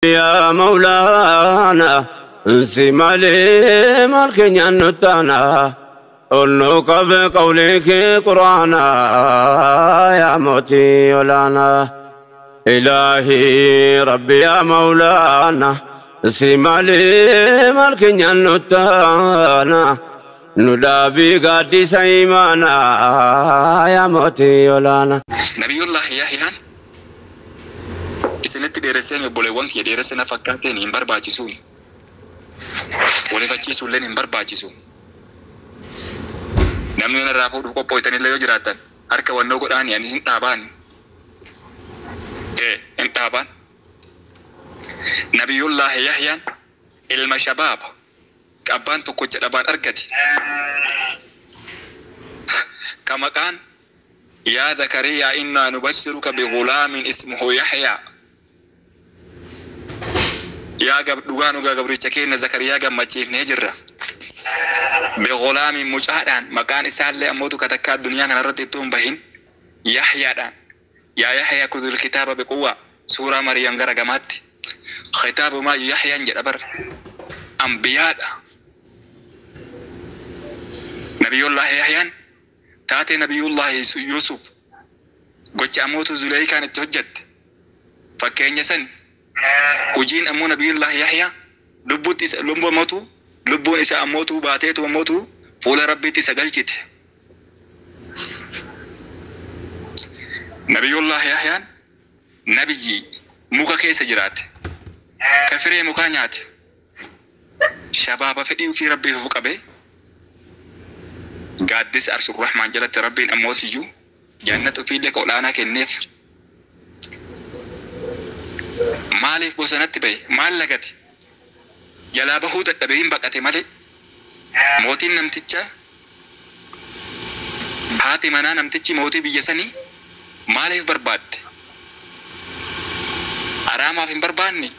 يا مولانا انسي مالي مالك نتانا قلنك بقولك قرانا يا موتي ولانا إلهي ربي يا مولانا انسي مالي مالك نتانا ندابي قادي سيمانا يا موتي ولانا. Nabiyullahi Yahyaan isinitti dheeresseen, obboleewwan kiyya, dheeresse na fakkaateen hin barbaachisuun, walifachiisuulleen hin barbaachisu. Namni irraa fuudhuuf qophooytanillee yoo jiraattan harka wannoo godhaani, anis hin dhaabaani. Ee, hin dhaabaan. Nabiyullahi Yahyaan ilma shabaaba abbaan tokkocha dhabaan argate. Ka maqaan yaa Zakariyaa innaa nubashiruka bigulaamin ismuhu Yahyaa. Yaa gab dhugaa nugaa gabricha keenya Zakariyaa gammachiifnee jirra. Bigulaamin, mucaadhaan, maqaan isaallee ammootu katakkaa addunyaa kanarratti ittuu hin bahin Yahyaadhaan. Yaa Yahyaa kudul kitaaba biquwwa, suuraa Maryam gara gamaatti. Kitaabumaa Yahyaan jedha bar. Ambiyaadha. Nabiyullahi Yahyaan taatee Nabiyullahi Yusuf gocha ammootu Zuleykaan itti hojjette. Fakkeenya san hojiin ammoo Nabiyullahi Yahyaa lubbuutti isa lubbuu ammootu lubbuun isaa ammootu baateetu ammootu fuula Rabbiitti isa galchite. Nabiyullahi Yahyaan nabiyyi muka keessa jiraate. Ka firee mukaa nyaate. Shabaaba fedhii ofii Rabbiif of qabee gaaddisa Arshur Rahmaan jalatti Rabbiin ammootiyyuu jannata ofiillee ka ol'aanaa kenneef. Maaliif bosonatti bahe? Maal lagate? Jalaa bahuu dadhabee hin baqate malee. Mootiin namticha, haati manaa namtichi mootii biyya sanii maaliif barbaadde? Haraamaaf hin barbaanne.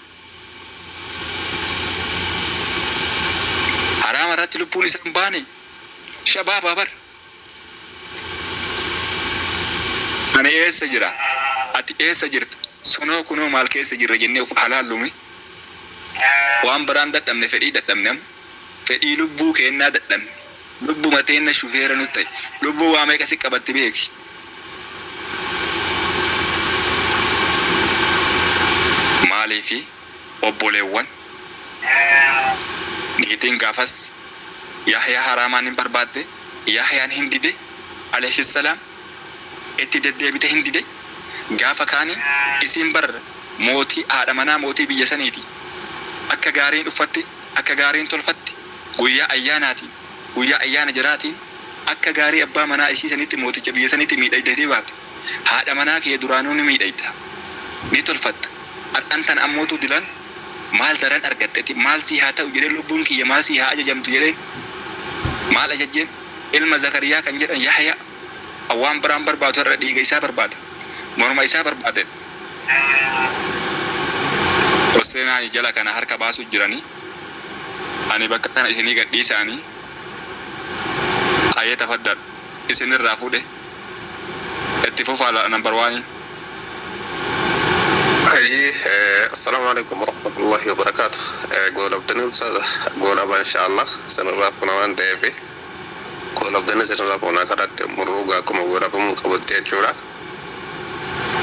Haraama irratti lubbuun isa hin baane. Shabaabaa bar. Ani eessa jira? Ati eessa jirta? Sunoo kunoo maal keessa jirra jennee of halaallume. Waan biraan dadhabne, fedhii dadhabne, amma. Fedhii lubbuu keennaa dadhabne. Lubbuma teenna shufeera nutti ta'e. Lubbuu waa meeqa si qabatti beeki. Maaliifi obboleewwan, niitiin gaafas Yahyaa haraamaan hin barbaadde, Yahyaan hin dide alayhi salaam, itti deddeebite hin dide. Gaafa kaani isiin bar mootii, haadha manaa mootii biyya saniiti. Akka gaariin uffatti, akka gaariin tolfatti, guyyaa ayyaanaatiin, guyyaa ayyaana jiraatiin akka gaarii abbaa manaa isii sanitti, mooticha biyya sanitti miidhagdee baate. Haadha manaa kee duraanuu ni miidhagda. Ni tolfatta. Har'an tan ammootu dilan maal daran argatteti, maal sii haa ta'u jedhee, lubbuun kiyya maal sii haa ajajamtu jedhee, maal ajajjeen? Ilma Zakariyaa kan jedhan Yahya waan biraan barbaadu irra dhiiga isaa barbaada. Morma isaa barbaade. Hosseenaan jala kana harka baasuu jiranii. Ani bakka kana isinii gadhiisaanii. Hayyee, tafaddal, isinirraa fuudhe. Itti fufaa number one. Hayyee, assalaamu alaikum warahmatullahi wabarakaatu. Goolabdanii ustaaza goolaba, insha Allah sanirraa funa waan ta'eef goolabdanii sanirraa funaa karaatti muruu akkuma goolabamuu qabutti jechuudha.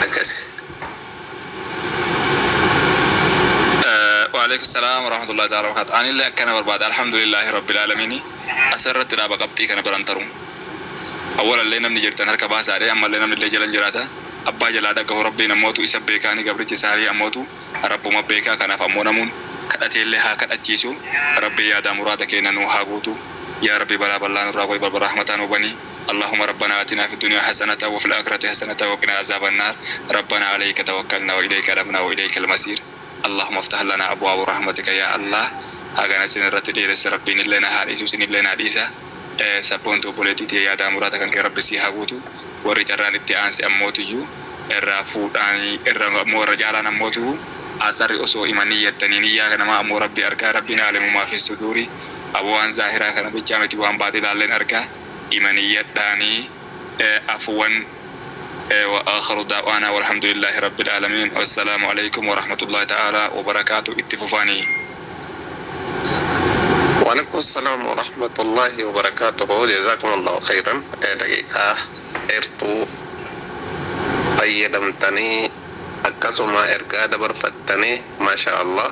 Akkasi. وعليكم السلام ورحمة الله تعالى وبركاته. أنا اللي أكنا برباد، الحمد لله رب العالمين. أسرت رابا قبطي كان برانترو. أولا اللي نمني جرتن هركا باسا عليه، أما اللي نمني اللي جلن جراتا أبا جلا دقه ربي نموتو إسا بيكاني قبرتي ساري أموتو رب ما بيكا كان فأمو نمون كأتي اللي ها كأتشيسو ربي يا دا مرادك ننو هاغوتو يا ربي بلا بلا نراغوي بل رحمة وبني. اللهم ربنا آتنا في الدنيا حسنة وفي الآخرة حسنة وقنا عذاب النار. ربنا عليك توكلنا وإليك أنبنا وإليك المصير. اللهم افتح لنا أبواب رحمتك يا الله. هاغانا سنرت ديرس ربين لنا هاريسو سن لنا ديسا sabboontu obboleettii yaada muraata kan kee rabbi si haa guutu. Warri carraan itti aansi ammootiyyuu irraa fuudhaanii irra ammoo irra jaalaan ammootu asarri osoo imanii yettanii niyyaa kanamaa ammoo rabbi argaa, rabbiin aalimumaa fi suduuri aboo waan zaahiraa kana bichaa miti, waan baatee ilaalleen argaa imanii yadhaanii afuwan. وآخر دعوانا والحمد لله رب العالمين والسلام عليكم ورحمة الله تعالى وبركاته. اتفقاني. وعليكم السلام ورحمة الله وبركاته. جزاكم الله خيرا. دقيقة dheertuu fayyadamtanii akkasuma ergaa dabarfattanii, maasha Allah.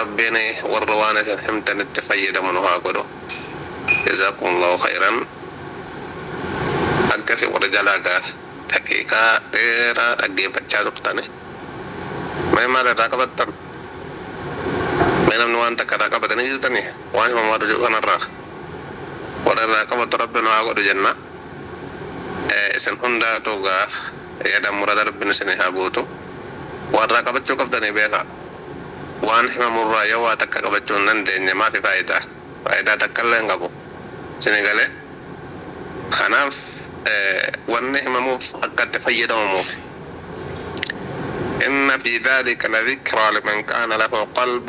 Rabbiin warra waan isin himtanitti fayyadamu nu haa godhu. جزاكم الله خيرا. Akkasi warra jalaa gaa daqiiqaa dheeraa dhaggeeffachaa turtani. Mee maal irraa qabattan? Mee namni waan takka irraa qabatanii jirtanii waan himamaa jiru kanarraa? Warra irraa qabatu Rabbi nu haa godhu jenna. Isin hundaatu gaa yaada murada Rabbiin isin haa guutu. Warra qabachuu qabdanii beekaa. Waan himamurraa yoo waa takka qabachuu hin dandeenye maafi faayidaa? Faayidaa takka illee hin qabu. Isin galee? Kanaaf wanni himamuuf akka itti fayyadamamuuf. إن في ذلك لذكرى لمن كان له قلب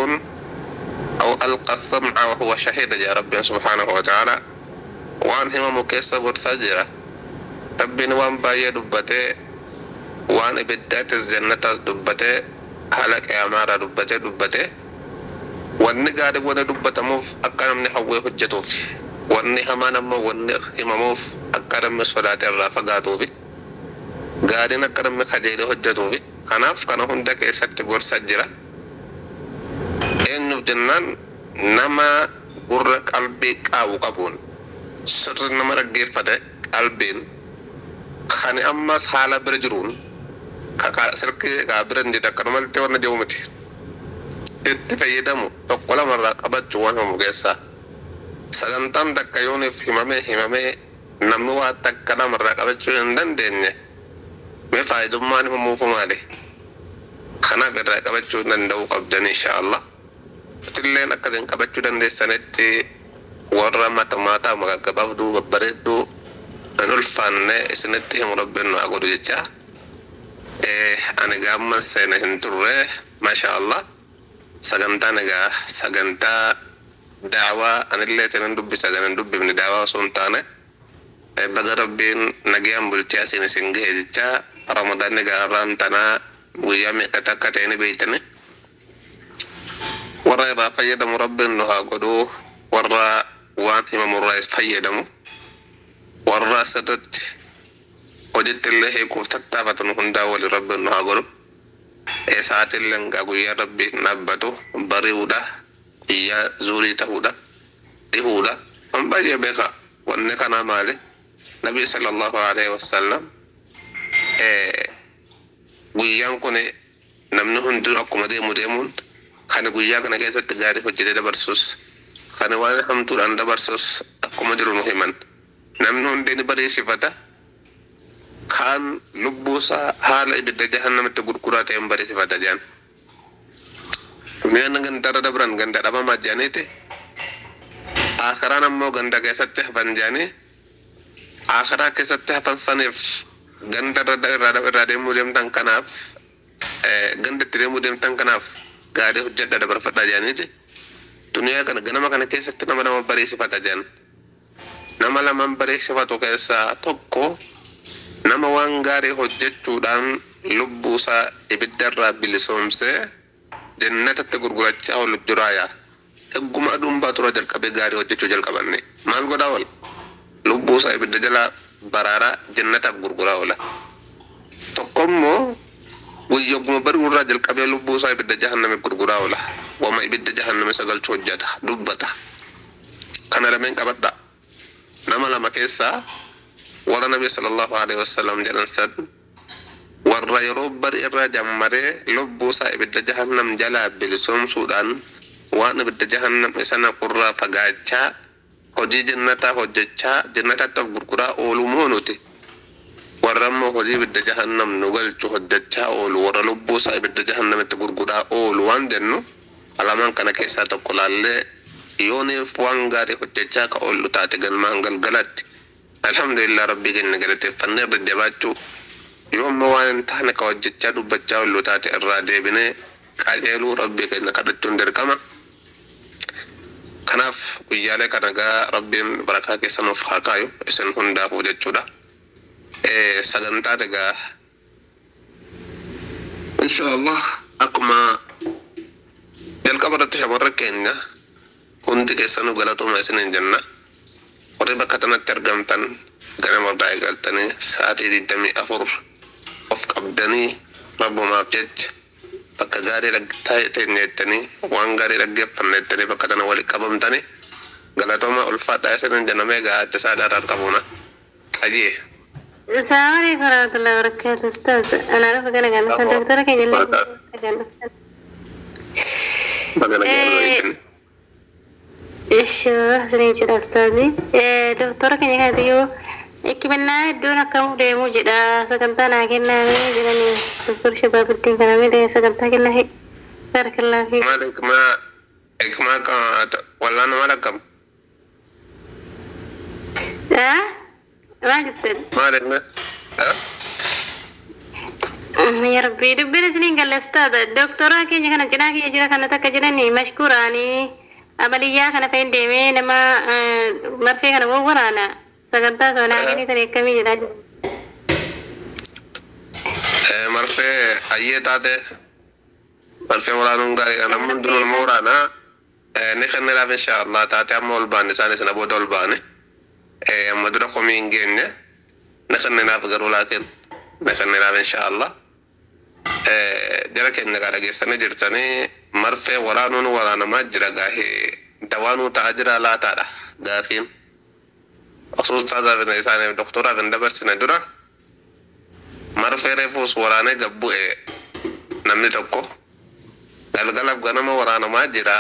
أو ألقى السمع وهو شهيد. يا رب سبحانه وتعالى waan himamu keessa gorsaa jira. Rabbiin waan baay'ee dubbatee, waan ibiddaatis jannataas dubbatee, haala qiyaamaarraa dubbatee dubbatee, wanni gaarii wanni dubbatamuuf akka namni hawwee hojjetuuf, wanni hamaan ammoo wanni himamuuf akka namni sodaate irraa fagaatuufi, gaariin akka namni kajeelee hojjetuufi. Kanaaf kana hunda keessatti gorsa jira. Eenyuuf jennaan, nama gurra qalbii qaabu qabuun sirri nama dhaggeeffate qalbiin kan ammas haala bira jiruun silkii kaa bira hin jedhu akkanumatti wanna jiru miti. Itti fayyadamu tokko lamarraa qabachuu waan himamu keessaa. Sagantaan takka yooniif himamee himamee namni waa takka lamarraa qabachuu hin dandeenye, mee faayidummaan himamuufu maali? Kanaaf irraa qabachuu danda'uu qabdan insha Allah. Itilleen akkasin qabachuu dandeessanitti warra matamaataa gaggabaabduu babbareedduu hin ulfaanne isinitti himu Rabbiin nu haa godhu jecha. Ani gaamman seene hin turre, masha Allah. Sagantaan egaa sagantaa daawaa anillee isinin dubbisa isinin dubbifne daawaa osoo hin taane, baga Rabbiin nagayaan bulchee asiin isin gahe jecha. Ramadaan egaa har'aan tanaa guyyaa meeqata akka ta'e ni beeytani. Warra irraa fayyadamu Rabbiin nu haa godhu, warra waan himamurraa is fayyadamu, warra sirritti hojitti illee hiikuuf tattaafatu nu hundaa wali Rabbiin nu haa godhu. Sa'aatillee egaa guyyaa Rabbi hin dhaabbatu bari'uudha, guyyaa zuurii ta'uudha, dhihuudha. Waan baay'ee beeka. Wanni kanaa maali? Nabi sallallahu alaihi wasallam guyyaan kun namni hundinuu akkuma deemu deemuun kan guyyaa kana keessatti gaarii hojjetee dabarsus, kan waan hamtuudhaan dabarsus akkuma jiru nu himan. Namni hundi ni bariisifata. Kaan lubbuusaa haala ibidda jahannamitti gurguraa ta'een bariisifata jedhan. Duniyaan gandarra dabran ganda dhabamaa jedhaniiti. Akharaan ammoo ganda keessatti hafan jedhanii, akharaa keessatti hafan saniif ganda irraa deemuu deemtan, kanaaf ganda itti deemuu deemtan kanaaf gaarii hojjedha dabarfadhaa jedhaniiti. Duniyaa kana ganama kana keessatti nama nama bariisifata jedhan. Nama lamaan bariisifatu keessaa tokko nama waan gaarii hojjechuudhaan lubbuusaa ibiddarraa bilisoomsee jannatatti gurgurachaa oolu jiraaya. Egguma aduun baatura jalqabee gaarii hojjechuu jalqabanne maal godhaa oola? Lubbuusaa ibidda jalaa baraaraa jannataaf gurguraa oola. Tokko immoo guyyoguma bari'uurraa jalqabee lubbuusaa ibidda jahanname gurguraa oola. Wama ibidda jahanname sagalchu hojjeta dubbata. Kana lameen qabadha. Nama lama keessaa warra Nabi sallallahu alaihi wasallam jedhan san, warra yeroo bari irraa jammaree lubbuusaa ibidda jahannam jalaa bilisoomsuudhaan waan ibidda jahannam isa naqurraa fagaachaa hojii jannataa hojjechaa jannatatti of gurguraa oolu moo nuti warra immoo hojii ibidda jahannam nu galchu hojjechaa oolu, warra lubbuusaa ibidda jahannamitti gurguraa oolu waan jennu, lamaan kana keessaa tokko laallee yooniif waan gaarii hojjechaa ka oollu taate galmaan galgalatti alhamdulillah Rabbii keenya galateeffannee irra jabaachuu, yoo ammoo waan hin taane ka hojjechaa dubbachaa oollu taate irraa deebinee qajeeluu Rabbii keenya kadhachuun dirqama. Kanaaf guyyaalee kana gaa Rabbiin barakaa keessa nuuf haa kaayu isin hundaafuu jechuudha. Sagantaa egaa insha Allah akkuma jalqaba irratti shamarran keenya hundi keessanuu galatooma isiniin jenna. Warri bakka kanatti argamtan ganama irraa eegaltanii sa'aatii 24 of qabdanii rabbumaaf jecha bakka gaarii teenyettanii waan gaarii dhaggeeffanne jettanii bakka tana walitti qabamtanii galatooma ulfaadhaa isiniin jenna. Mee gaatti saadaadhaan qabuuna. Ajee. السلام عليكم ورحمة الله وبركاته أستاذ. أنا أعرف أنا قاعد دكتورة كان اللي Baga. إيش سنين جدا أستاذي دكتورة كان قاعد يو إكملنا دون كم ديمو جدا سكنتا ناكلنا جدا دكتور شباب الدين كان ميدا سكنتا كنا هي بارك الله فيك. Maal hikmaa hikmaa wallaan maal akkam? أه ما جبت. Maal inni? يا ربي دبنا سنين قال أستاذ دكتورة كان كان جنا كي جرا كان تكجرني مشكوراني عملية كان فين ديمي نما مرفي كان ورانا سكنتا سونا كني تري كمي جدا. Marfee hayyee taate marfee waraanuun gaarii namni hundinuu nama waraanaa ni kennilaaf insha Allah taate amma ol baane isaan isina booda ol baane amma dura komii hin geenye ni kenninaaf garuu laakiin ni kennilaaf insha Allah. Jara keenya gaa dhageessanii jirtanii marfee waraanuun waraanamaa jira gaahee dawaanuu ta'aa jira laataadha gaafiin. Osoo ustaazaaf isaaniif doktoraaf hin dabarsine dura marfee reefuus waraanee gabbu'e namni tokko galgalaaf ganama waraanamaa jira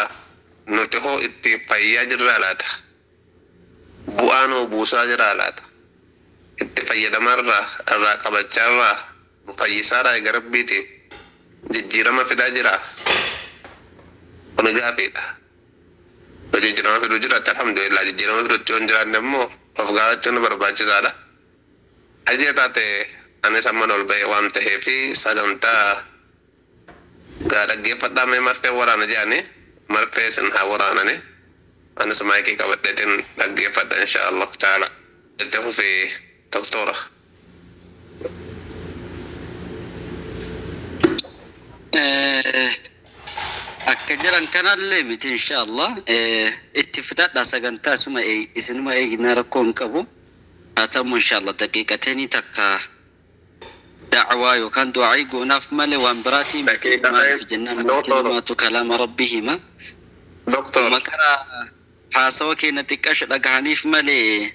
nuti hoo itti fayyaa jirraa laata? Bu'aa nuu buusaa jiraa laata? Itti fayyadamarraa irraa qabachaarraa nu fayyisaadhaa eega rabbiiti jijjiirama fidaa jiraa? Kuni gaafiidha. Yoo jijjiirama fiduu jiraate alhamdulillah, jijjiirama fiduutti yoo hin jiraanne immoo of gaafachuun barbaachisaadha. Ajee taate anis amman ol ba'e waan ta'eefi sagantaa gaa dhaggeeffadhaa. Mee marfee waraana jedhanii marfee isin haa waraanani anis maayikii qabadheetiin dhaggeeffadha insha Allah taala. Itti fufii doktora. Akka jiran kanallee miti insha Allah itti fudhadha sagantaa suma isinuma eegna rakkoo hin qabu. Haa ta'u insha Allah daqiiqatanii takka da'waa yookaan du'aa'ii goonaaf malee waan biraatii miti. Maaliif jennaan kalimaatu kalaama rabbihima. Doktor. Maqaa haasawa keenya xiqqasha dhagahaniif malee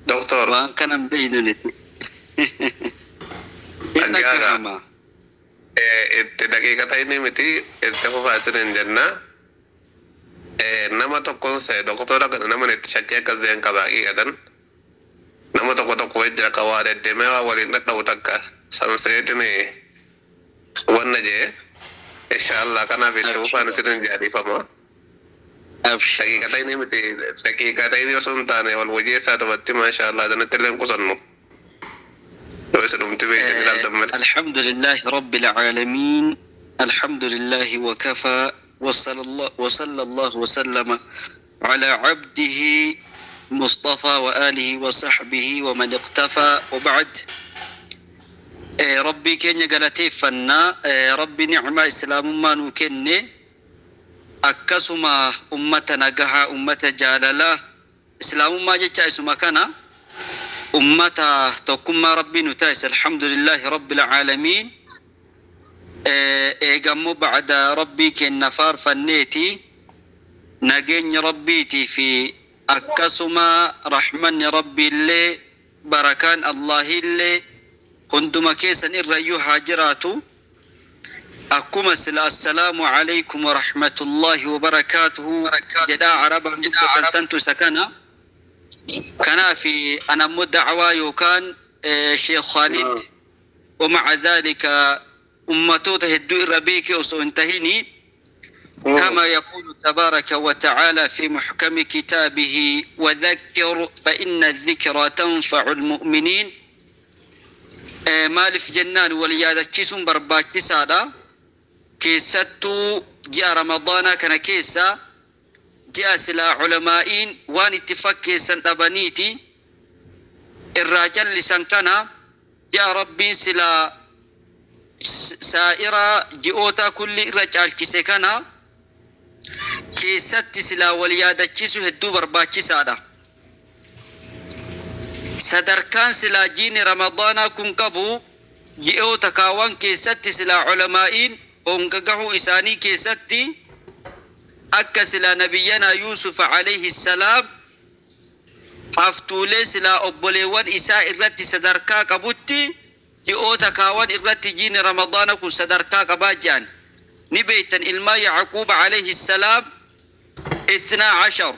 Doktor. waan kana hin beeynu nuti. Hin dhagahama. Itti daqiiqatanii miti itti fufaa isiniin jenna. Nama tokkoon se'e doktora kana nama itti shakkii akkas ze'an qaba haqiiqatan. Nama tokko tokko jira ka waa deddeemee waa waliin dhadha'u takka sanseetin wanna jee insha Allah kanaaf itti fufaan isiniin jaadhiifama. Abshir. Daqiiqatanii miti daqiiqatanii osoo hin taane wal wajeessaa taphatti maasha Allah sanatti illee hin qusannu. Yoo isin dhumti beektan ilaaltan malee. الحمد لله رب العالمين، الحمد لله وكفى، وصلى الله وصلى الله وسلم على عبده مصطفى وآله وصحبه ومن اقتفى، وبعد. ربي كين galateeffanna ربي نعمة إسلام ما nuu kenne akkasuma ummata nagahaa ummata jaalalaa islaamummaa jecha isuma kana ummata tokkummaa rabbii nu taasise alhamdulillahi rabbil aalamiin. Eegammoo bacda rabbii kenna faarfanneeti nageenya rabbiitii fi akkasuma rahmanni rabbiillee barakaan allahiillee hunduma keessan irrayyuu haa jiraatu. Akkuma sila assalaamu alaykum warahmatullaahi wabarakaatuhu jedhaa arabaan dubbatan santu isa kana. Kanaafi anammoo dacwaa yookaan sheekh Khaalid ومع ذلك ummatoota hedduu irra beeke osoo hin tahini كما يقول تبارك وتعالى في محكم كتابه: وذكر فإن الذكرى تنفع المؤمنين. Maaliif jennaan wal yaadachiisuun barbaachisaadha. Keessattuu ji'a ramadaanaa kana keessa ji'a silaa culamaa'iin waan itti fakkeessan dhabaniiti. Irraa callisan kana yaa Rabbiin silaa saa'ira ji'oota kulli irra caalchise kana keessatti silaa wal yaadachiisu hedduu barbaachisaadha. Sadarkaan silaa jiini Ramadaanaa kun qabu ji'oota kaawwan keessatti silaa culamaa'iin hongagahuu isaanii keessatti akka silaa nabiyyanaa Yuusuf alayhi salaam haftuulee silaa obboleewwan isaa irratti sadarkaa qabutti ji'oota kaawwan irratti jiini Ramadaana kun sadarkaa qabaa jedhan. Ni beeytan, ilmaan Yacquub alayhi salaam 12,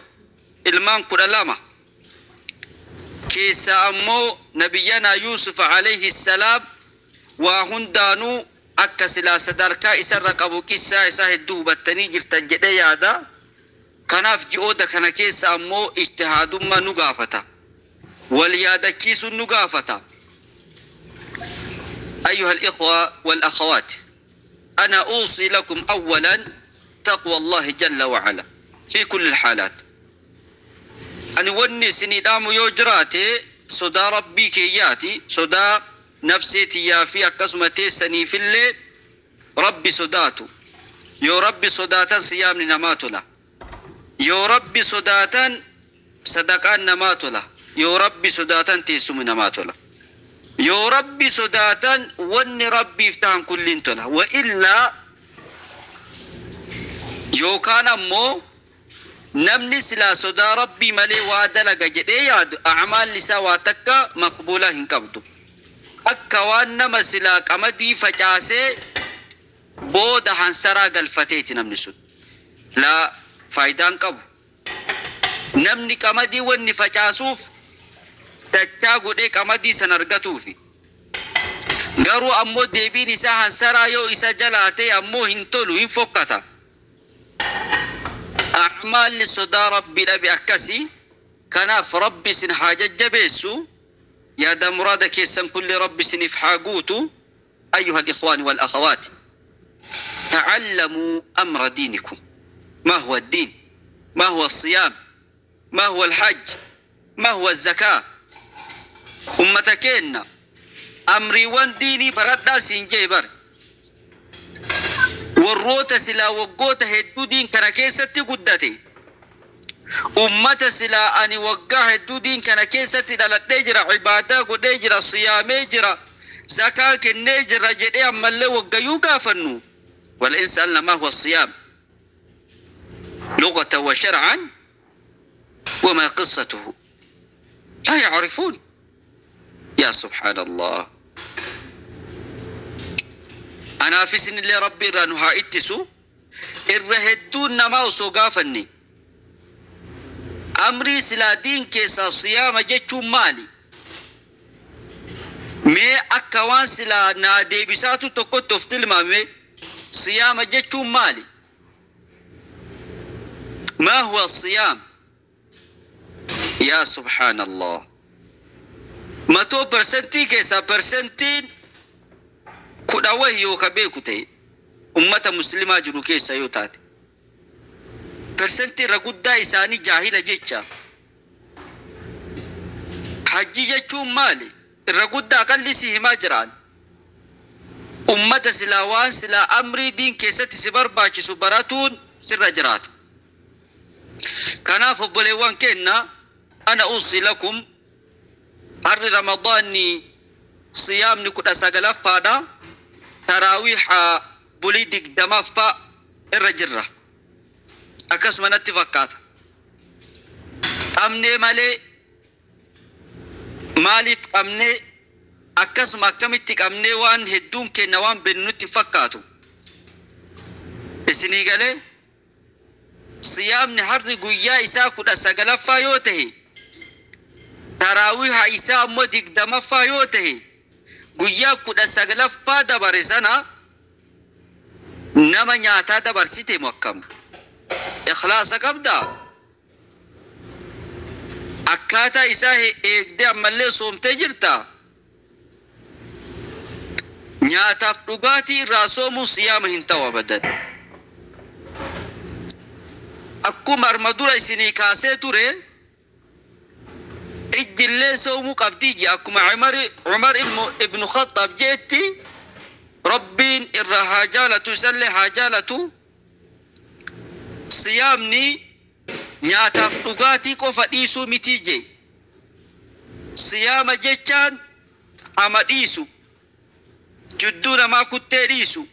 ilmaan 12 keessa ammoo nabiyyanaa Yuusuf alayhi salaam waa hundaanuu akka silaa sadarkaa isarra qabu qissaa isaa hedduu hubattanii jirtan jedhee yaada. Kanaaf ji'oota kana keessa ammoo ijtihaadummaa nu gaafata, wal yaadachiisuun nu gaafata. أيها الإخوة والأخوات، أنا أوصي لكم أولا تقوى الله جل وعلا في كل الحالات. Ani wanni isinii dhaamu yoo jiraate sodaa Rabbii keeyyaati, sodaa nafsee tiyyaa fi akkasuma teessaniifillee Rabbi sodaatu. Yoo Rabbi sodaatan siyaamni namaa tola. Yoo Rabbi sodaatan sadaqaan namaa tola. Yoo Rabbi sodaatan teessumni namaa tola. Yoo Rabbi sodaatan wanni Rabbiif ta'an kulliin tola. Wa illaa yookaan ammoo namni silaa sodaa Rabbii malee waa dalaga jedhee yaadu acmaalli isaa waa takka maqbuulaa hin qabdu. Akka waan nama silaa qamadii facaasee booda hansaraa galfateeti namni sun. Laa, faayidaan qabu. Namni qamadii wanni facaasuuf dachaa godhee qamadii san argatuufi. Garuu ammoo deebiin isaa hansaraa yoo isa jalaa ta'e ammoo hin tolu, hin fokkata. Acmaalli sodaa Rabbii dhabe akkasii. Kanaaf Rabbi isin haa jajjabeessu. Yaada muraada keessan kulli Rabbi isiniif haa guutu. أيها الإخوان والأخوات، تعلموا أمر دينكم، ما هو الدين؟ ما هو الصيام؟ ما هو الحج؟ ما هو الزكاة؟ Ummata keenna, amriiwwan diinii baradhaa siin jee bar. Warroota silaa waggoota hedduu diin kana keessatti guddate, ummata silaa ani waggaa hedduu diin kana keessatti dhaladhee jira, ibaadaa godhee jira, siyaamee jira, zakaa kennee jira jedhee ammallee waggayyuu gaafannu, ولئن سألنا ما هو الصيام لغة وشرعا وما قصته، لا يعرفون. يا سبحان الله. أنا في سن اللي ربي رانها اتسو irra hedduun namaa osoo gaafanne amrii silaa diin keessaa siyaama jechuun maali, mee akka waan silaa naa deebisaatu tokkotti of tilmaame, siyaama jechuun maali? ما هو الصيام؟ يا سبحان الله. Matoo persentii keessaa persentiin 10 wahi yoo ka beeku ta'e ummata muslimaa jiru keessa yoo taate, persentii irra guddaa isaanii jaahila jecha. Hajji jechuun maali? Irra guddaa aqalli si himaa jiraan. Ummata silaa waan silaa amrii diin keessatti si barbaachisu baratuun sirra jiraata. Kanaaf obboleewwan kenna, أنا أوصي لكم, harri Ramadaanni siyaamni 19ffaadha, taraawiixa bulii 20ffaa irra jirra akkasuma natti fakkaata. Qabnee malee maaliif qabnee, akkasuma akkamitti qabnee, waan hedduun kenna waan beeknu nutti fakkaatu. Isinii galee, siyaamni harri guyyaa isaa 19ffaa yoo ta'e, taraawiiha isaa ammoo 20ffaa yoo ta'e, guyyaa 19ffaa dabare sana nama nyaataa dabarsite moo akkam? Ikhlaasa qabdaa? Akkaataa isaa eegdee ammallee soomtee jirta? Nyaataaf dhugaatii irraa soomuun siyaama hin ta'u abadan. Akkuma arma dura isinii kaasee ture, Ijjillee soomuu qabdii je akkuma Umar ibnu Khaxaab jeetti Rabbiin irraa haa jaalatu isallee haa jaalatu. Siyaamni nyaataaf dhugaatii qofa dhiisuu mitii je. Siyaama jechaan ama dhiisu, jidduu namaa kuttee dhiisu,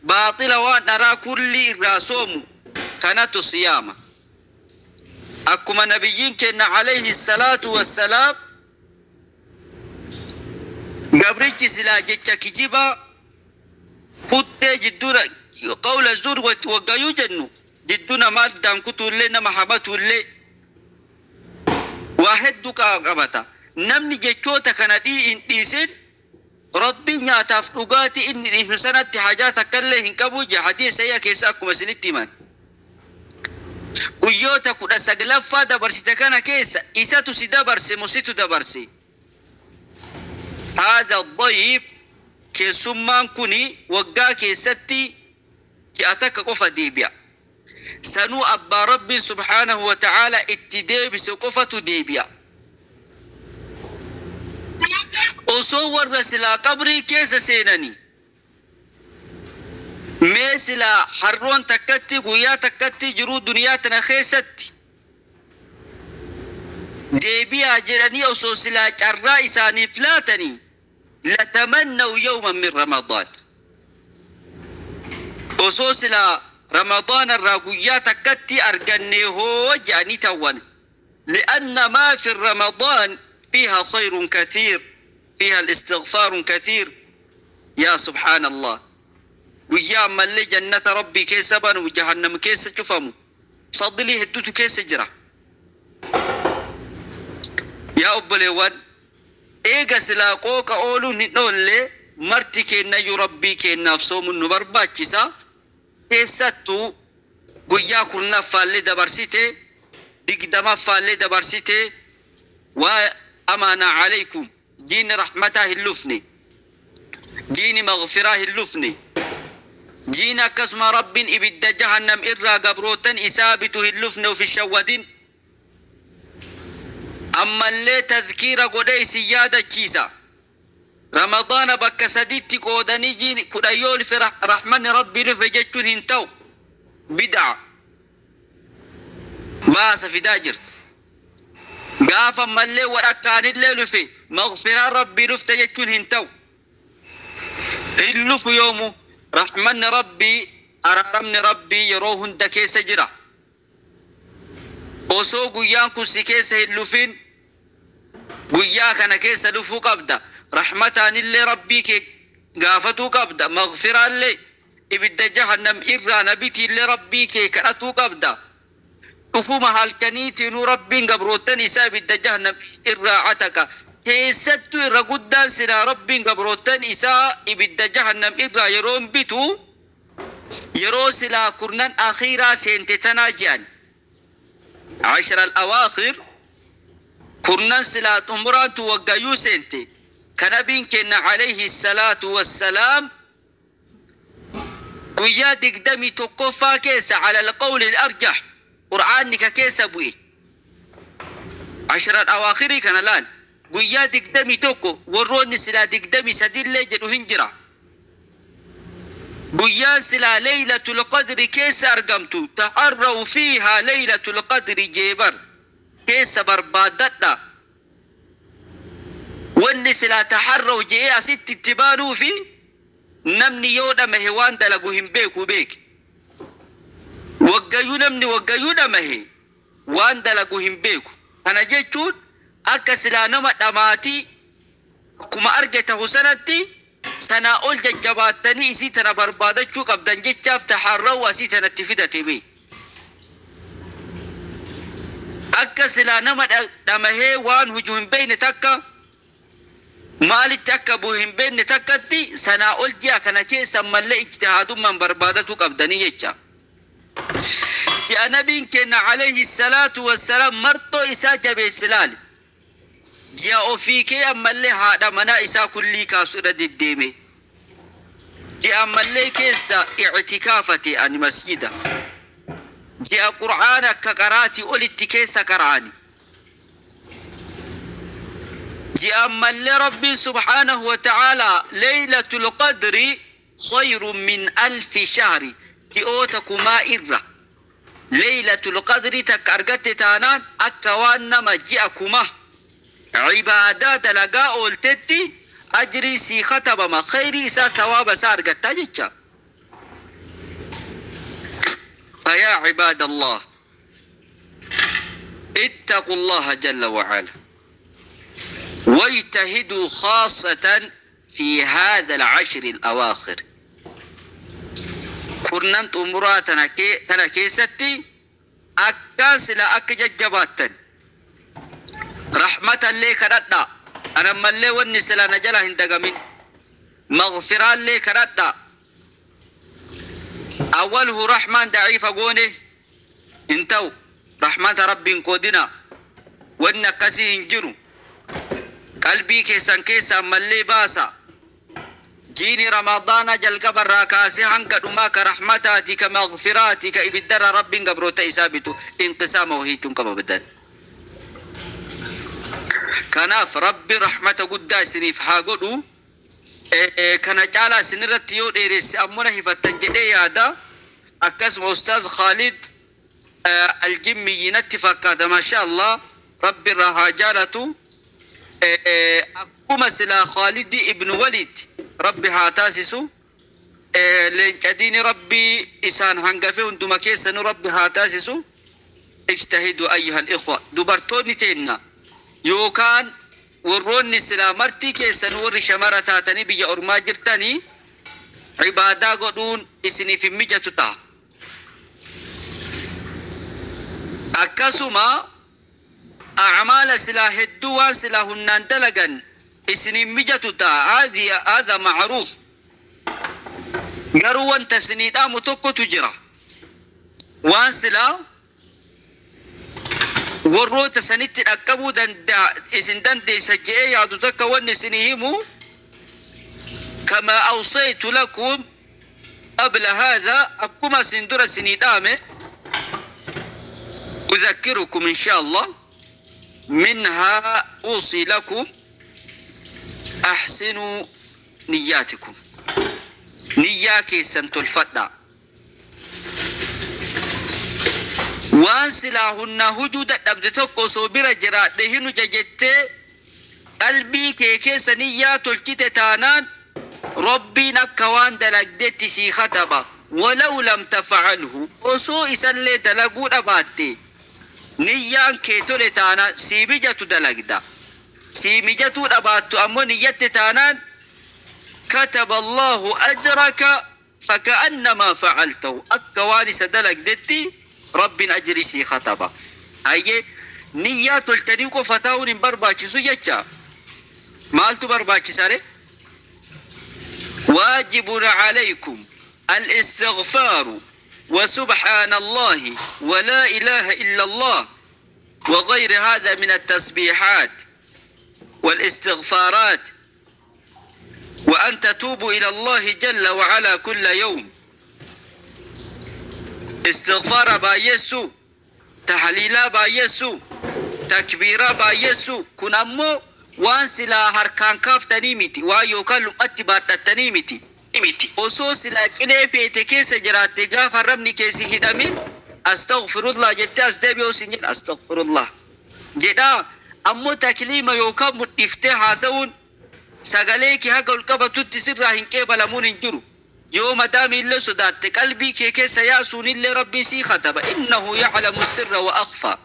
baaxila waan dharaa kullii irraa soomu kanatu siyaama. Akkuma nabiyyiin kenna alayhi salaatu wassalaam gabrichi silaa jecha kijibaa kuttee jidduu qawla zuur waggayyuu jennu jidduu namaa daankutuullee nama hamatuullee waa hedduu qabata. Namni jechoota kana hin dhiisin Rabbiin nyaataaf dhugaatii inni dhiisu sanatti hajaa takkallee hin qabu je hadiisa sayya keessa akkuma isinitti himan. Guyyoota 19ffaa dabarsite kana keessa isatu si dabarse musitu dabarse. Haadha dayif keessummaan kuni waggaa keessatti ji'a takka qofa deebi'a. Sanuu abbaa Rabbiin subhaanahu wa ta'aala itti deebise qofatu deebi'a. Osoo warra silaa qabrii keessa seenanii mee silaa harroon takkatti guyyaa takkatti jiruu duniyaa tana keessatti deebi'aa jedhanii osoo silaa carraa isaaniif laatanii latamannaw yawman min Ramadaan. Osoo silaa Ramadaan irraa guyyaa takkatti arganne hoo jedhanii tawwan. Li'anna maa fi Ramadaan fiiha khayrun kathiir fiiha al-istighfaarun kathiir. Yaa subhaanallah. Guyyaa ammallee jannata Rabbii keessa banamu jahannam keessa cufamu fadlii hedduutu keessa jira. Yaa obboleewwan eega silaa qooqa ooluun hin oolle marti kennayyuu Rabbii kennaaf soomuun nu barbaachisa. Keessattuu guyyaa 10ffaallee dabarsite 20ffaallee dabarsite waa amaanaa alaykum diinni rahmataa hin lufne diinni maghfiraa hin lufne diinni akkasuma Rabbiin ibidda jahannam irraa gabrootan isaa bitu hin lufne of hin shawwadin. Ammallee tadhkiira godhee isin yaadachiisa. Ramadaana bakka sadiitti qoodanii jiin 10 yoo dhufe rahmanni Rabbii dhufe jechuun hin ta'u. Bid'a baasa fidaa jirti. Gaafa ammallee wadhakkaanillee dhufe maghfiraan Rabbii dhufte jechuun hin ta'u. Hin dhufu yoomu rahmanni Rabbii araaramni Rabbii yeroo hunda keessa jira. Osoo guyyaan kun si keessa hin dhufin guyyaa kana keessa dhufuu qabda. Rahmataanillee Rabbii kee gaafatuu qabda. Maghfiraallee ibidda jahannam irraa nabitiillee Rabbii kee kadhatuu qabda. Dhufuma halkaniitiinuu Rabbiin gabrootan isaa ibidda jahannam irraa ataka. Keessattuu irra guddaan silaa Rabbiin gabrootan isaa ibidda jahannam irraa yeroo bitu yeroo silaa kurnan akhiiraa seente tanaa je'an. 10 al-awaakhir kurnan silaa xumuraantu waggayyuu seente. Kanabiin kenna alayhi salaatu wassalaam guyyaa 21ffaa keessa ala alqawli al-arjah qur'aanni ka keessa bu'e. 10 al-awaakhirii kana laal guyyaa 21 warroonni silaa 23 jedhu hin jira. Guyyaan silaa Laylatul Qadri keessa argamtu taharraw fiihaa Laylatul Qadri jeebar keessa barbaadadha. Wanni silaa taharraw je'ee asitti itti baanuu fi namni yoo dhamahe waan dalagu hin beeku beeke. Waggayyuu namni waggayyuu dhamahe waan dalagu hin beeku. Kana jechuun akka silaa nama dhamaatii akkuma arge tahu sanatti sanaa ol jajjabaattanii isii tana barbaadachuu qabdan jechaaf taharraw asii tanatti fidate bee. Akka silaa nama dhamahee waan hujuu hin beekne takka maalitti akka bu'u hin beekne takkatti sanaa ol ji'a kana keessa ammallee ijtihaadummaan barbaadatuu qabdanii jecha. Ji'a nabiin kenna alayhi salaatu wassalaam marxoo isaa jabeesse laali. Ji'a ofii kee ammallee haadha manaa isaa kullii kaasuu irra deddeeme. Ji'a ammallee keessa i'tikaafate ani masjida. Ji'a qur'aana akka qaraatii olitti keessa qara'ani. Ji'aan mallee Rabbiin subhaanahu wa ta'aalaa Laylatul Qadri khayrun min alfi shahri, ji'oota kumaa irra Laylatul Qadri takka argatte taanaan akka waan nama ji'a kuma ibaadaa dalagaa ooltetti ajrii sii katabama, khayrii isaa thawaaba isaa argattaa jecha. فيا عباد الله اتقوا الله جل وعلا واجتهدوا خاصة في هذا العشر الأواخر. Kurnan xumuraa tana keessatti akkaan sila akka jajjabaattan rahmatallee kadhadha. Anammallee wanni sila na jala hin dagamin, maghfiraallee kadhadha. Awwaluhu rahmaan daciifa goone hin ta'u, rahmata Rabbiin qoodina, wanni akkasii hin jiru. Qalbii keessan keessa ammallee baasa. Jiini Ramadaana jalqabarraa kaasee hanga dhumaa ka rahmataati, ka maghfiraati, ka ibiddarra Rabbiin gabroota isaa bitu, inqisaama wahiituun qaba badan. Kanaaf Rabbi rahmata guddaa isiniif haa godhu. Kana caalaa isinirratti yoo dheeresse ammoo na hifattan jedhee yaada. Akkasuma Ustaaz Khaalid Aljimmiyyii natti fakkaata, masha Allah, Rabbi irraa haa jaalatu. Akkuma silaa Khaalidi ibn Walid Rabbi haa taasisu. Leenca diini Rabbi isaan hangafe hunduma keessanuu Rabbi haa taasisu. Ijtahidu ayyuhal ikhwa, dubartoonni teenna yookaan warroonni silaa martii keessan warri shamara taatanii biyya ormaa jirtanii ibaadaa godhuun isiniif hin mijatu ta'a. Akkasuma acmaala silaa hedduu waan silaa humnaan dalagan isiniin mijatu ta'a. Haadha macruuf. Garuu wanta isinii dhaamu tokkotu jira. Waan silaa warroota sanitti dhaqqabuu danda'a isin dandeessa je'ee yaadu takka wanni isinii himu, kama awsaytu lakum qabla haadha, akkuma isin dura isinii dhaame, أذكركم إن شاء الله منها. أوصي لكم أحسنوا نياتكم، niyyaa keessan tolfadhaa. Waan silaa hunna hujuu dadhabde tokko osoo bira jiraadhe hin huja jettee qalbii kee keessa niyyaa tolchite taanaan Rabbiin akka waan dalagdetti sii kataba. Walaw lam tafcalhu, osoo isallee dalaguu dhabaatte niyyaan kee tole taanaan, sii mijatu dalagda, sii mijatuu dhabaattu ammoo niyyatte taanaan, kataba Allahu ajraka faka'annamaa facaltahu, akka waan isa dalagdetti Rabbiin ajri sii kataba. Hayyee, niyyaa tolchanii qofa taa'uun hin barbaachisu jecha. Maaltu barbaachisa re? واجب عليكم الاستغفار وسبحان الله ولا إله إلا الله وغير هذا من التسبيحات والاستغفارات، وأن تتوبوا إلى الله جل وعلا كل يوم. استغفار baay'eessuu, tahliilaa baay'eessuu, takbiiraa baay'eessuu. Kun ammoo waan silaa harkaan kaaftanii miti, waan yookaan luphatti baadhattanii miti. Osoo silaa qilee feete keessa jiraatte gaafa arrabni keessi hidhamin astaghfirullah jettee as deebi'uu sin jedha, astaghfirullah jedhaa. Ammoo takliima yookaan mudhiftee haasa'uun sagalee kee haga ol qabatutti sirraa hin qeebalamuun hin jiru. Yoo madaami illee sodaatte qalbii kee keessa yaasuun illee Rabbii sii kataba. Innahu yaclamu sirra wa akhfa.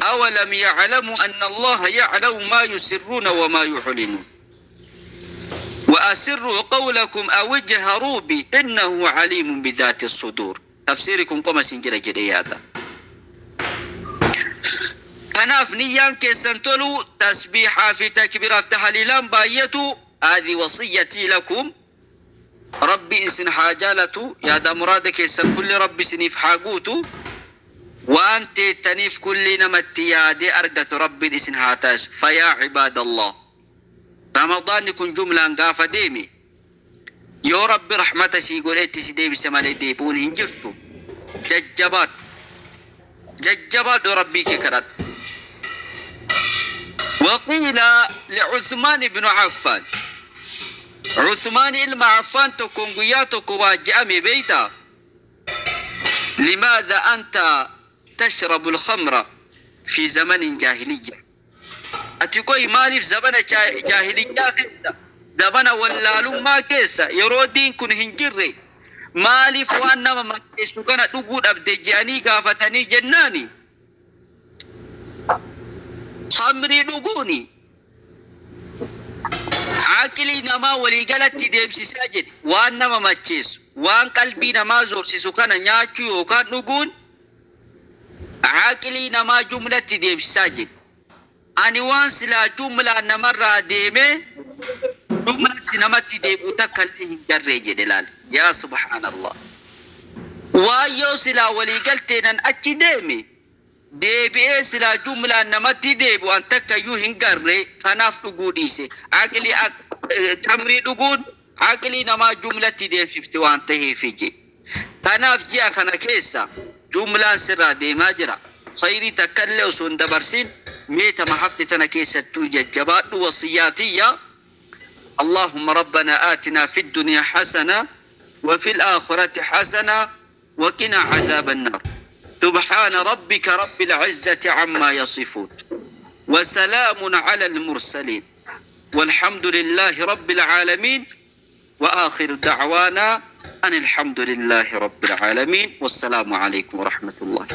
أولم يعلموا أن الله يعلم ما يسرون وما يعلنون وأسروا قولكم أو اجهروا به إنه عليم بذات الصدور. تفسيركم قم سنجر جرياتا. Kanaaf niyyaan keessan tolu, tasbiixaa fi takbiiraaf tahliilaan baay'atu. هذه وصيتي لكم. Rabbi isin haa jaalatu, yaada muraada keessan kulli Rabbi isiniif haa guutu, waan teettaniif kulli namatti yaadee argatu Rabbiin isin haa taasisu. فيا عباد الله, Ramadaanni kun jumlaan gaafa deeme yoo Rabbi rahmata sii godheetti si deebise malee deebi'uun hin jirtu. Jajjabaadhu, jajjabaadhu, Rabbii kee kadhadhu. وقيل لعثمان بن عفان، عثمان ilma Affaan tokkoon guyyaa tokko waa je'ame beeyta: لماذا أنت تشرب الخمر في زمن جاهلية؟ Ati koy maaliif zamana jaahiliyyaa keessa, zamana wallaalummaa keessa, yeroo diin kun hin jirre, maaliif waan nama macheessu kana dhuguu dhabde je'anii gaafatanii jennaani, khamrii dhuguuni aqlii namaa waliigalatti deemsisaa jedhe. Waan nama macheessu, waan qalbii namaa zorsisu kana nyaachuu yookaan dhuguun aqlii namaa jumlatti deemsisaa jedhe. Ani waan silaa jumlaan namarraa deemee jumlatti namatti deebi'u takka illee hin garree jedhe. Laal, yaa subhaanallah, waan yoo silaa waliigalteenan achi deeme deebi'ee silaa jumlaan namatti deebi'u an takka iyyuu hin garree, kanaaf dhuguu dhiise. Aqlii khamrii dhuguun aqlii namaa jumlatti deemsifte waan ta'eef je. Kanaaf ji'a kana keessa jumlaan sirraa deemaa jira. Khayrii takka illee osoo hin dabarsin meetama hafte tana keessattuu jajjabaadhu. Wasiyyaatiyya: اللهم ربنا آتنا في الدنيا حسنة وفي الآخرة حسنة وقنا عذاب النار. سبحان ربك رب العزة عما يصفون وسلام على المرسلين والحمد لله رب العالمين، وآخر دعوانا أن الحمد لله رب العالمين، والسلام عليكم ورحمة الله.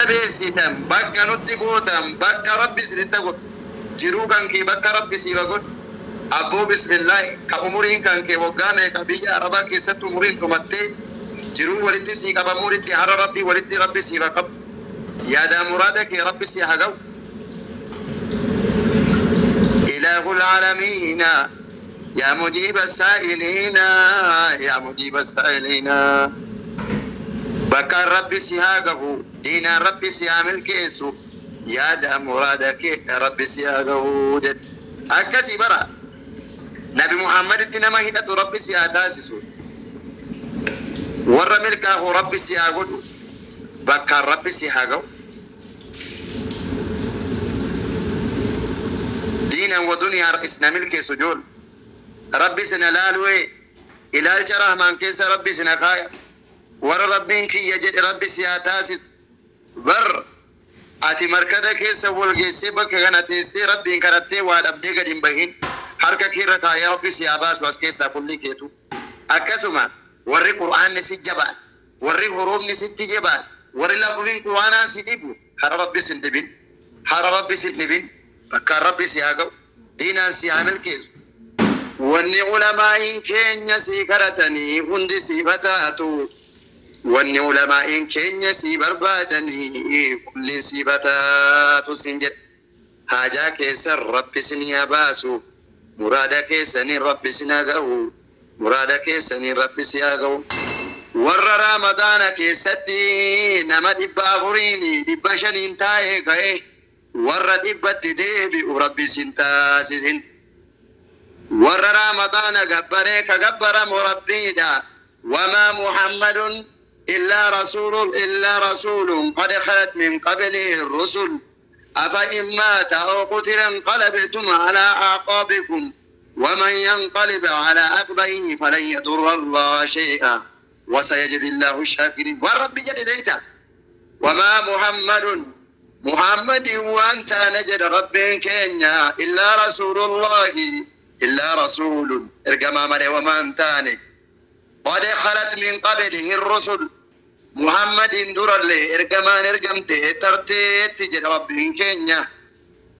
Beessitan bakka nutti gootan, bakka Rabbi isinitti godhu, jiruu kan kee bakka Rabbi siif godhu. Abboo, bismillaahi, ka umuriin kan kee waggaa meeqa biyya arabaa keessatti umuriin dhumattee jiruu walitti sii qabamuuritti, hara Rabbi walitti Rabbi siif haa qabu, yaadaa muraada kee Rabbi si haa ga'u. إله العالمين، يا مجيب السائلين، يا مجيب السائلين، bakka Rabbi si haa gahu, diinaan Rabbi si haa milkeessu, yaada muraada kee Rabbi si haa gahu jedhe. Akkasii bara Nabi Muhammaditti nama hidhatu Rabbi si haa taasisu, warra milkaahu Rabbi si haa godhu, bakkaan Rabbi si haa gahu, diinan wa duniyaa isna milkeessu. Jool Rabbi sina laalu'e, ilaalcha rahmaan keessa Rabbi sina kaaya, warra Rabbiin kiyya jedhe Rabbi si haa taasisu. Bar ati markata keessa wal geessee bakka kana teessee Rabbiin kadhattee waa dhabdee gad hin bahin. Harka keerra kaayee Rabbi si haa baasu as keessaa kulli keetu. Akkasuma warri Qur'aanni si jabaan, warri huruufni sitti jabaan, warri lafziin Qur'aanaa si dhibu, hara Rabbi sin dhibin, hara Rabbi sin dhibin. Bakkaan Rabbi si haa ga'u, diinaan si haa milkeessu. Wanni ulamaa'iin keenya sii kadhatanii hundi siif haa taatu. Wanni ulamaa'iin keenya sii barbaadanii kulliin siif haa taatu siin jedha. Haajaa keessan Rabbi isinii haa baasu, muraada keessanii Rabbi isin haa ga'u, muraada keessanii Rabbi si haa ga'u. Warra Ramadaana keessatti nama 400n 500n taa'ee ka'e, warra 100tti deebi'u Rabbi isin taasisin. Warra Ramadaana gabbaree ka gabbaramu Rabbiidha. وما محمد إلا رسول، إلا رسول قد خلت من قبله الرسل، أفإن مات أو قتل انقلبتم على أعقابكم، ومن ينقلب على عقبيه فلن يضر الله شيئا وسيجزي الله الشاكرين. والرب جل ليتا وما محمد، محمد وأنت نجد رب كينيا، إلا رسول الله، إلا رسول إرجما مري وما أنتاني، قد خلت من قبله الرسل، محمد در له إرجمان إرجمته ترتيت جد رب كينيا.